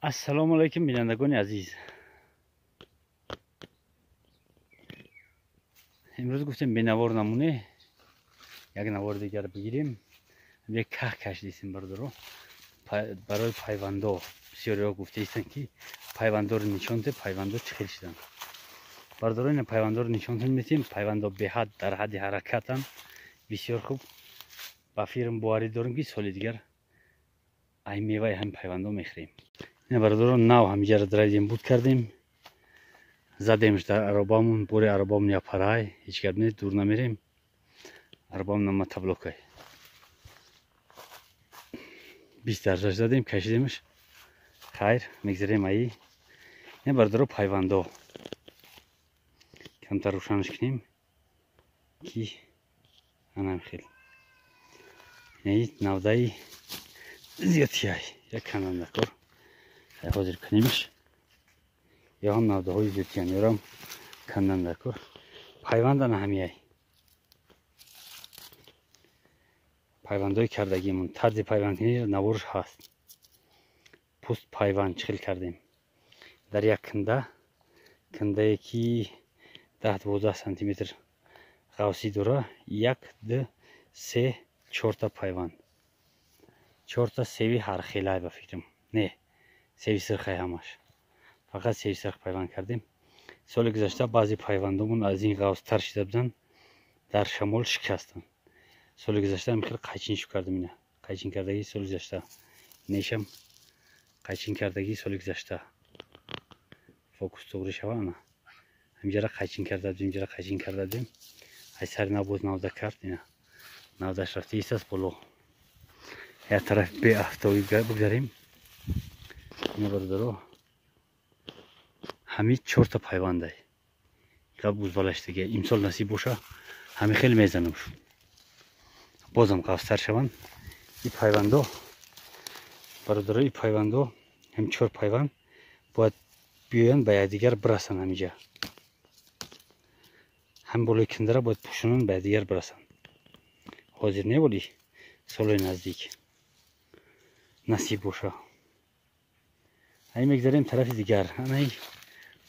Ассалому алайкум бинандагони азиз. Имрӯз гуфтем бенавор намуне, як навор дигар бигирем. Як ках кашидисем бародаро. Барои пайвандо бисёриҳо гуфтаистанд, ки пайвандоро нишон де, пайвандо чӣ хел шуданд. Бародаро, ина пайвандоро нишонтон метиҳем. Пайвандо беҳад дар ҳадди ҳаракатанд. Бисёр хуб. Ба фирм боварӣ дорем, ки соли дигар ай меваи ҳамин пайвандо мехӯрем. Ина бародаро, нав ҳамиҷаро дравидем, буд кардем, задемш дар аробамон, бори аробамон япарай, ҳеҷ гап нест, дур намерем. Аробамон нама таблокай. 20 дарҷаш задем, кашидемш. Хайр, мегзарем аи. Ина бародаро, пайвандо. Камтар рӯшанаш кунем, ки анам хел. Ина навдаи зиёдтиай. Як канандакор. Ҳозир кунемш. Ё ҳам навдаҳои зиёдтиян, ёрам кандандакор. Пайвандана ҳамияй. Пайвандҳои кардагимон, тарзи пайвандкунӣ наворш ҳаст. Пӯст пайванд чӣ хел кардем. Дар як канда, кандае ки 10-12 сантиметр ғавсӣ дора, 1, 2, 3, 4 пайванд. 4 севи ҳархелай ба фикрам. Не, севи сирхай ҳамаш. Фақат севи сирх пайванд кардем. Соли гузашта баъзе пайвандомон аз ин ғавстар шида буданд, дар шамол шикастанд. Соли гузашта ҳам хел қайчин шу кардем ина. Қайчин кардагии соли гузашта. Нешам қайчин кардагии соли гузашта. Фокус туғри шава ана. Ҳамҷара қайчин карда будем, ҷара қайчин карда будем. Ай сари нав боз навда кард ина. Навдаш рафта истаст боло. Як тараф беафтобӣ бигзарем. Ина бародаро, ҳами 4 пайвандай. Иқа бузбалаштага. Имсол насиб боша, ҳами хел мезанам шу. Бозам қавстар шаванд. И пайвандо, бародаро, и пайвандо, ҳам 4 пайванд бояд биёянд, ба якдигар бирасанд ҳамиҷа. Ҳам болои киндара бояд пӯшонанд, ба якдигар бирасанд. Ҳозир не, вале солҳои наздик насиб боша. Ай мегзарем тарафи дигар. Анаи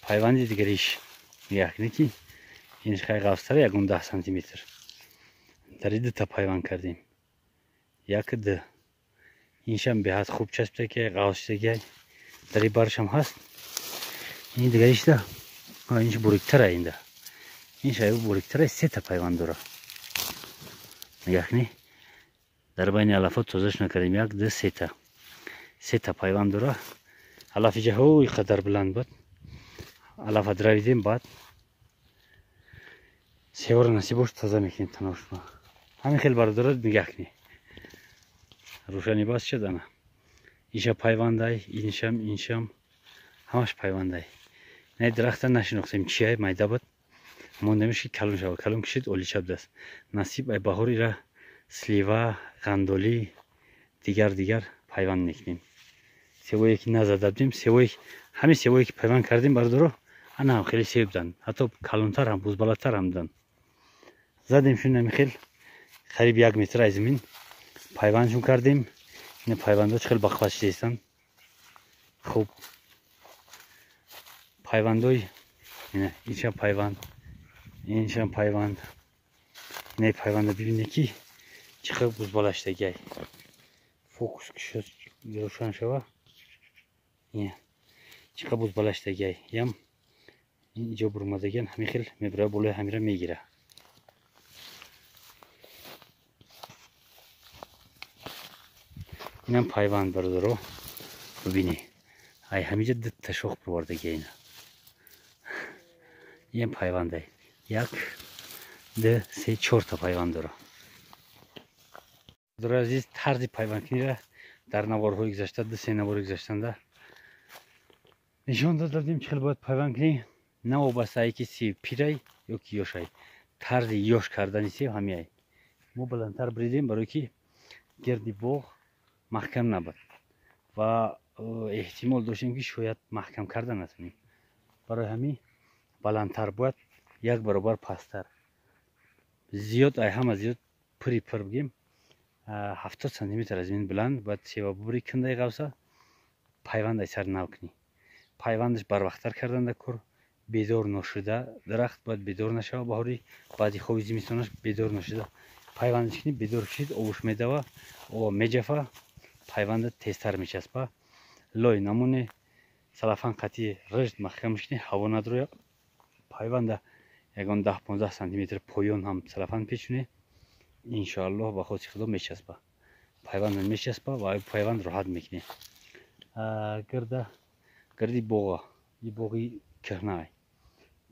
пайванди дигариш. Нигоҳ кунед, ки инш хай ғафстара, ягон 10 сантиметр. Дар дута пайванд кардем. 1, 2. Иншам беҳад хуб часпида, ғафс шида. Дар баршам ҳаст. Ин дигаришда, инш буриктара инда. Ин шайб буриктара, 3 пайванд дора. Нигоҳ кунед. Дар байни алафот тозаш накардем. 1, 2, 3. 3 пайванд дора. Алафи ҷаҳо қадар баланд буд. Алафа дравидем, баъд севора насиб бош тоза мекунем таношма. Ҳамин хел бародаро, нигоҳ кунед. Рӯшани бас шуд ана. Инша пайвандай, иншам, иншам, ҳамаш пайвандай. Не дарахта нашинохтем чиай, майда буд. Мондемиш ки калон шава. Калон кишид, олича будаст. Насиб ай баҳор ира слива, ғандолӣ, дигар дигар пайванд мекунем. Севое ки назада будем, севое, ҳамин севое ки пайванд кардем бародаро, ана ҳам хеле сев буданд. Ҳатто калонтар ҳам, бузбалатар ҳам буданд. Задем шун ҳамин хел қариб 1 метр аз замин пайвандшон кардем. Ина пайвандҳо чӣ хел бақват шидаистанд. Хуб, пайвандҳои ина иншам пайванд, иншам пайванд. Ина пайванда бибинед, ки чӣ хел бузбала шидагиай. Фокус ки рӯшан шава. Чӣ хел бузбала шидагиай. Ям инҷо бурмадагиан ҳамин хел мебира, болои ҳамира мегира. Инам пайванд бародаро, бибинед. Ай ҳамиҷа дута шох бировардагиай ина. Ин пайвандай. 1, 2, 3, 4 пайванд дора. Бародарои азиз, тарзи пайвандкуниро дар наворҳои гузашта, 2-3 навори гузаштанда нишон дода будем, чӣ хел бояд пайванд кунӣ. Навобаста ай ки сев пирай ё ки ёшай. Тарзи ёш кардани сев ҳамияй. Мо баландтар бридем, барое ки гирди боғ маҳкам набуд ва эҳтимол доштем, ки шояд маҳкам карда натонем. Барои ҳамин баландтар бояд, 1 баробар пасттар. Зиёд ай ҳама зиёд пури пур бигем, 70 сантиметр аз замин баланд бояд сева бубури, кандаи ғавса. Пайванд ай сар нав кунӣ. Пайвандаш барвақттар кардан дар кор, бедор ношуда. Дарахт бояд бедор нашава баҳорӣ, баъди хоби зимистонаш бедор нашуда. Пайвандаш кунӣ, бедор шид, обуш медава, оба меҷафа, пайванда тезтар мечаспа. Лой намоне, салафан қатъи рыжд маҳкамаш кунӣ, ҳаво надроя. Пайванда ягон 10-15 сантиметр поён ҳам салафан печунӣ, иншоаллоҳ, ба хоси Худо мечаспа. Пайванда мечаспа ва пайванд роҳат мекунӣ. Гирда гирди боға, и боғи кӯҳнаай.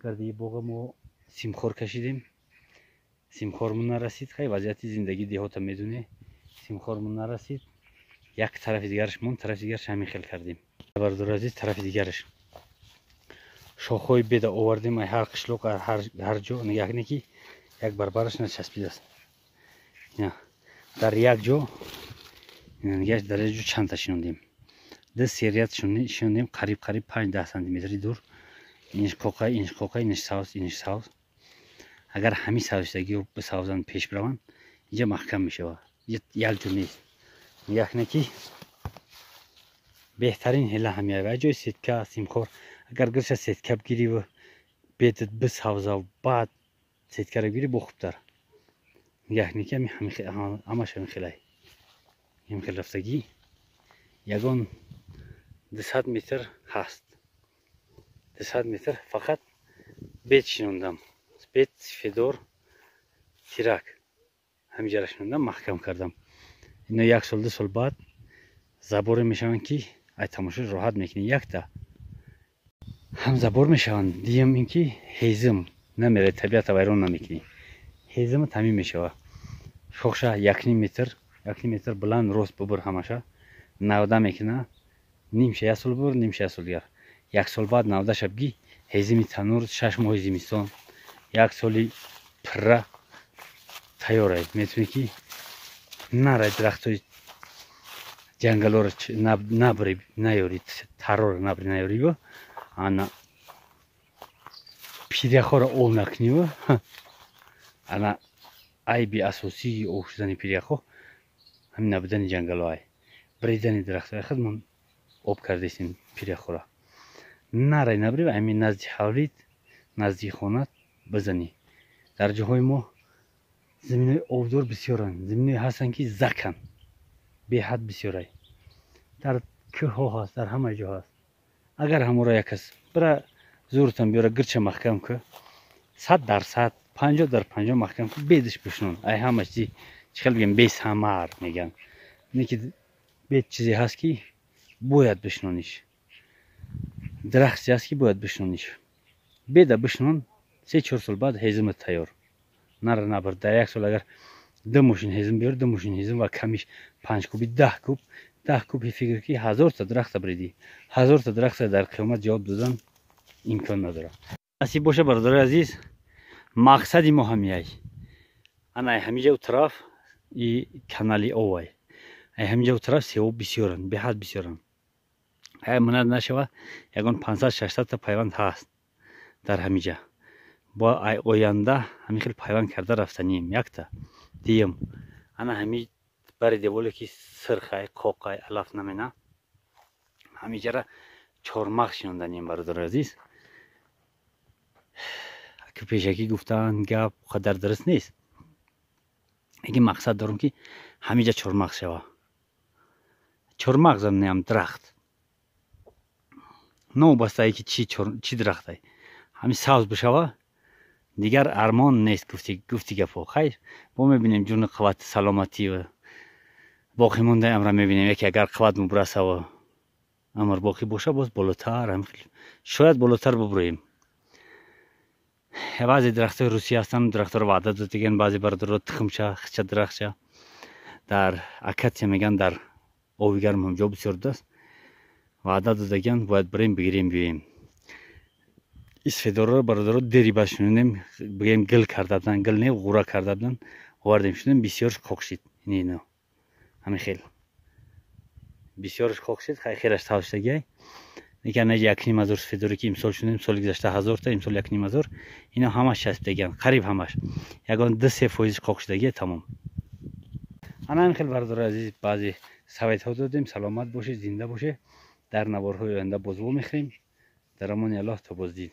Гирди боға мо симхор кашидем. Симхормон нарасид. Хай, вазъияти зиндагии деҳота медунӣ. Симхормон нарасид. Як тарафи дигараш монд, тарафи дигараш ҳамин хел кардем. Бародари азиз, тарафи дигараш шохҳои беда овардем ай ҳар қишлоқ, ҳар ҷо. Нигаҳ кунед, ки як барбараш начаспидааст. Дар як ҷо, нигаҳ, дар як ҷо чандта шинондем. Ду серият шинондем, қариб қариб 5-10 сантиметри дур. Иниш қоқа, иниш қоқа, иниш савз, иниш савз. Агар ҳамин савзшудагиҳо бисавзанд, пеш бираванд, инҷа маҳкам мешавад. Як ҷо нест. Нигаҳ кунед, ки беҳтарин ҳила ҳамин ва ҷои сетка, симхор. Агар гирша сетка бигирӣ, бедат бисавзав, баъд сеткаро бигирӣ, бо хубтар. Нигаҳ кунед, ки ҳамаш ҳамин хелай, ҳамин хел рафтагӣ. Ягон 200 метр ҳаст, 200 метр фақат бед шинондам. Бед, сифедор, тирак ҳаминҷара шинондам, маҳкам кардам. Ино як сол, 2 сол баъд заборе мешаванд, ки ай тамошо роҳат мекунӣ. Якта ҳам забор мешаванд, диюм ин ки ҳезим намерад, табиата вайрон намекунӣ, ҳезима тамим мешавад. Шохша 1,5 метр, 1,5 метр баланд рост бубур, ҳамаша навда мекуна. Нимша як сол бубур, нимша як сол дигар. Як сол баъд навдаша бигӣ, ҳезими танур 6 моҳи зимистон, як соли пирра тайёрай. Метавонӣ, ки нарай дарахтҳои ҷангалоро набури, наёри, тарроро набури, наёриву ана пиряхҳоро об накуниву. Ана айби асосии об шудани пиряхҳо ҳамин набудани ҷангалоай, бридани дарахтҳои худмон об кардесем пиряхҳоро. Нарай, набри, ҳамин назди ҳавлид, назди хонат бизанӣ. Дар ҷоҳои мо заминҳои обдор бисёранд, заминҳое ҳастанд, ки заканд, беҳад бисёрай. Дар кӯҳҳо ҳаст, дар ҳама ҷо ҳаст. Агар ҳаморо як кас бира зуртан биёра, гирча маҳкам ку, 100%, 50 дар 50 маҳкам ку, бедиш бишнон. Ай ҳама чизи, чӣ хел бигем, бесамар мегӯянд, не ки бед чизе ҳаст, ки бояд бишнониш, дарахте ҳаст, ки бояд бишнониш. Беда бишнон, 3-4 сол баъд ҳезимат тайёр. Нара, набар. Дар як сол агар ду мошин ҳезим биёр, ду мошин ҳезим ва камиш 5 куби, 10 куб, 10 куб, фикр ки ҳазорта дарахта бридӣ. Ҳазорта дарахта дар қиёмат ҷавоб додан имкон надорад. Насиб боша, бародари азиз, мақсади мо ҳамияй. Ана ҳамиҷа тараф и канали овай, ай ҳамиҷа тараф сево бисёранд, беҳад бисёранд. Ай манад нашава, ягон 500-600 та пайванд ҳаст дар ҳамиҷа. Бо ай оянда ҳамин хел пайванд карда рафтанием. Якта диюм, ана ҳами бари деволе, ки сирхай, қоқай, алаф намена, ҳамиҷара чормағз шинонданием, бародари азиз. Ки пешакӣ гуфтан гап қадар дуруст нест, лекин мақсад дорам, ки ҳамиҷа чормағз шава. Чормағзам неам, дарахт, новобастае ки чӣ дарахтай, ҳамин сабз бишава, дигар армон нест. Гуфти гапҳо, хайр, бо мебинем, ҷуни қуввати саломатӣ боқӣ мондаи амра мебинем. Яке агар қувват мубрасава, амр боқӣ боша, боз болотар, шояд болотар бубурем. Баъзе дарахтҳои Русия ҳастанд, дарахтҳоро ваъда додаган баъзе бародаро, тухмча, хича, дарахтча дар акатсия меган, дар оби гарм ҳам ҷо бисёр будааст, ваъда додаган, бояд бирем, бигирем, биёем. Исфедорро, бародаро, дери ба шунидем, бигем, гил карда буданд, гил не, ғура карда буданд, овардем, шунидем, бисёрш қоқ шид. Ино ҳамин хел бисёрш қоқ шид. Хай, хелаш сабзшудагиай, лекин ана 1,5 ҳазор сфедоре, ки имсол шунидем, соли гузашта ҳазорта, имсол 1,5 ҳазор, ино ҳамаш часпидагиан, қариб ҳамаш, ягон 2-3 фоизш қоқ шудагия, тамом. Ана ҳамин хел, бародари азиз, баъзе советҳо додем. Саломат бошед, зинда бошед. Дар наворҳои оянда боз вомехӯрем. Дар амони Аллоҳ то боздид.